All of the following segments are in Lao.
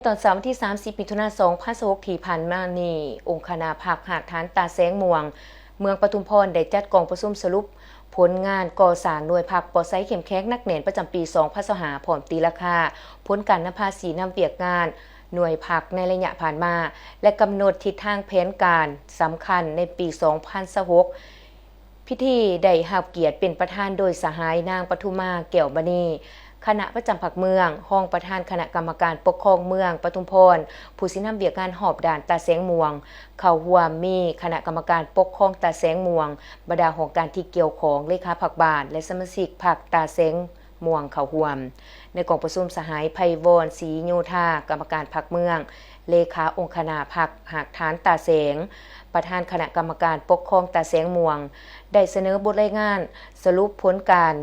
ຕອນເຊົ້າວັນທີສາມສິບ ມິຖຸນາ ສອງພັນຊາວຫົກ ທີ່ຜ່ານມານີ້, ອົງຄະນະພັກຮາກຖານຕາແສງມ່ວງ ເມືອງປະທຸມພອນ ໄດ້ຈັດກອງປະຊຸມສະຫຼຸບຜົນງານກໍ່ສ້າງໜ່ວຍພັກປອດໃສເຂັ້ມແຂງໜັກແໜ້ນປະຈຳປີສອງພັນຊາວຫ້າ ພ້ອມຕີລາຄາຜົນການນຳພາຊີ້ນຳວຽກງານໜ່ວຍພັກໃນໄລຍະຜ່ານມາ ແລະ ກຳນົດທິດທາງແຜນການສຳຄັນໃນປີສອງພັນຊາວຫົກ. ພິທີໄດ້ຮັບກຽດເປັນປະທານໂດຍສະຫາຍນາງປະທຸມາ ແກ້ວມະນີ ຄະນະປະຈຳພັກເມືອງ, ຮອງປະທານຄະນະກຳມະການປົກຄອງເມືອງປະທຸມພອນ, ຜູ້ຊີ້ນຳວຽກງານຮອບດ້ານຕາແສງມ່ວງ. ເຂົ້າຮ່ວມມີຄະນະກຳມະການປົກຄອງຕາແສງມ່ວງ, ບັນດາຫ້ອງການທີ່ກ່ຽວຂ້ອງ, ເລຂາພັກບ້ານ ແລະ ສະມາຊິກພັກຕາແສງ ມ່ວງເຂົ້າຮ່ວມ. ໃນກອງປະຊຸມ, ສະຫາຍ ໄພວອນ ສີໂຍທາ ກຳມະການພັກເມືອງ, ເລຂາອົງຄະນະພັກຮາກຖານຕາແສງ, ປະທານຄະນະກຳມະການປົກຄອງຕາແສງມ່ວງ ໄດ້ສະເໜີບົດລາຍງານສະຫຼຸບຜົນການ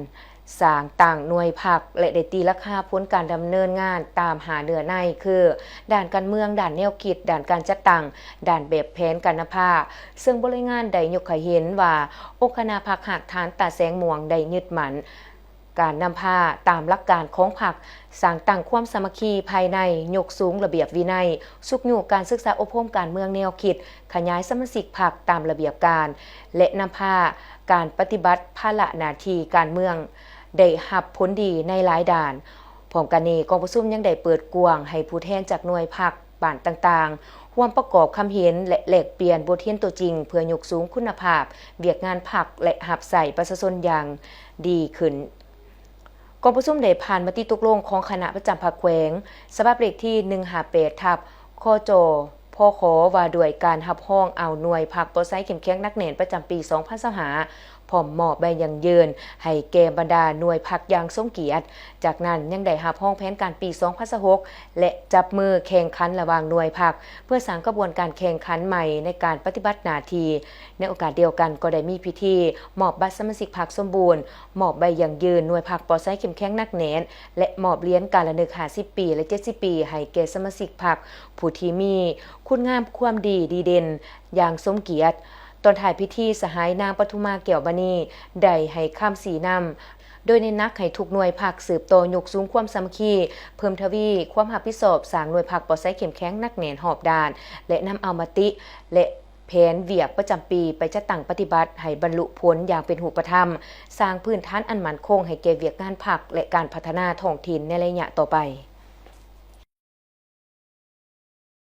ສ້າງຕັ້ງໜ່ວຍພັກ ແລະ ໄດ້ຕີລາຄາຜົນການດຳເນີນງານຕາມຫ້າເນື້ອໃນ ຄື: ດ້ານການເມືອງ, ດ້ານແນວຄິດ, ດ້ານການຈັດຕັ້ງ, ດ້ານແບບແຜນການນຳພາ, ເຊິ່ງບົດລາຍງານໄດ້ຍົກໃຫ້ເຫັນວ່າ ອົງຄະນະພັກຮາກຖານຕາແສງມ່ວງໄດ້ຍຶດໝັ້ນ ການນຳພາຕາມຫຼັກການຂອງພັກ, ສ້າງຕັ້ງຄວາມສາມັກຄີພາຍໃນ, ຍົກສູງລະບຽບວິໄນ, ຊຸກຍູ້ການສຶກສາອົບຮົມການເມືອງແນວຄິດ, ຂະຫຍາຍສະມາຊິກພັກຕາມລະບຽບການ ແລະ ນຳພາການປະຕິບັດພາລະໜ້າທີ່ການເມືອງໄດ້ຮັບຜົນດີໃນຫຼາຍດ້ານ. ພ້ອມກັນນີ້, ກອງປະຊຸມຍັງໄດ້ເປີດກວ້າງໃຫ້ຜູ້ແທນຈາກໜ່ວຍພັກບ້ານຕ່າງໆ ຮ່ວມປະກອບຄຳເຫັນ ແລະ ແລກປ່ຽນບົດຮຽນຕົວຈິງ ເພື່ອຍົກສູງຄຸນນະພາບວຽກງານພັກ ແລະ ຮັບໃຊ້ປະຊາຊົນຢ່າງດີຂຶ້ນ. ກອງປະຊຸມໄດ້ຜ່ານມະຕິຕົກລົງຂອງຄະນະປະຈຳພັກແຂວງ ສະບັບເລກທີ ໜຶ່ງຫ້າແປດ ທັບ ຄຈ ພຂ ວ່າດ້ວຍການຮັບຮອງເອົາໜ່ວຍພັກປອດໃສເຂັ້ມແຂງໜັກແໜ້ນປະຈຳປີສອງພັນຊາວຫ້າ ພ້ອມມອບໃບຢັ້ງຢືນໃຫ້ແກ່ບັນດາໜ່ວຍພັກຢ່າງສົມກຽດ. ຈາກນັ້ນຍັງໄດ້ຮັບຮອງແຜນການປີສອງພັນຊາວຫົກ ແລະ ຈັບມືແຂ່ງຂັນລະຫວ່າງໜ່ວຍພັກ ເພື່ອສ້າງຂະບວນການແຂ່ງຂັນໃໝ່ໃນການປະຕິບັດໜ້າທີ່. ໃນໂອກາດດຽວກັນກໍໄດ້ມີພິທີມອບບັດສະມາຊິກພັກສົມບູນ, ມອບໃບຢັ້ງຢືນໜ່ວຍພັກປອດໃສເຂັ້ມແຂງໜັກແໜ້ນ ແລະ ມອບຫຼຽນການລະນຶກຫ້າສິບປີ ແລະ ເຈັດສິບປີ ໃຫ້ແກ່ສະມາຊິກພັກຜູ້ທີ່ມີຄຸນງາມຄວາມດີດີເດັ່ນຢ່າງສົມກຽດ. ຕອນທ້າຍພິທີ, ສະຫາຍນາງປະທຸມາ ແກ້ວມະນີ ໄດ້ໃຫ້ຄຳຊີ້ນຳ ໂດຍເນັ້ນໜັກໃຫ້ທຸກໜ່ວຍພັກສືບຕໍ່ຍົກສູງຄວາມສາມັກຄີ, ເພີ່ມທະວີຄວາມຮັບຜິດຊອບ, ສ້າງໜ່ວຍພັກປອດໃສເຂັ້ມແຂງໜັກແໜ້ນຮອບດ້ານ ແລະ ນຳເອົາມະຕິ ແລະ ແຜນວຽກປະຈຳປີໄປຈັດຕັ້ງປະຕິບັດໃຫ້ບັນລຸຜົນຢ່າງເປັນຮູບປະທຳ, ສ້າງພື້ນຖານອັນໝັ້ນຄົງໃຫ້ແກ່ວຽກງານພັກ ແລະ ການພັດທະນາທ້ອງຖິ່ນໃນໄລຍະຕໍ່ໄປ.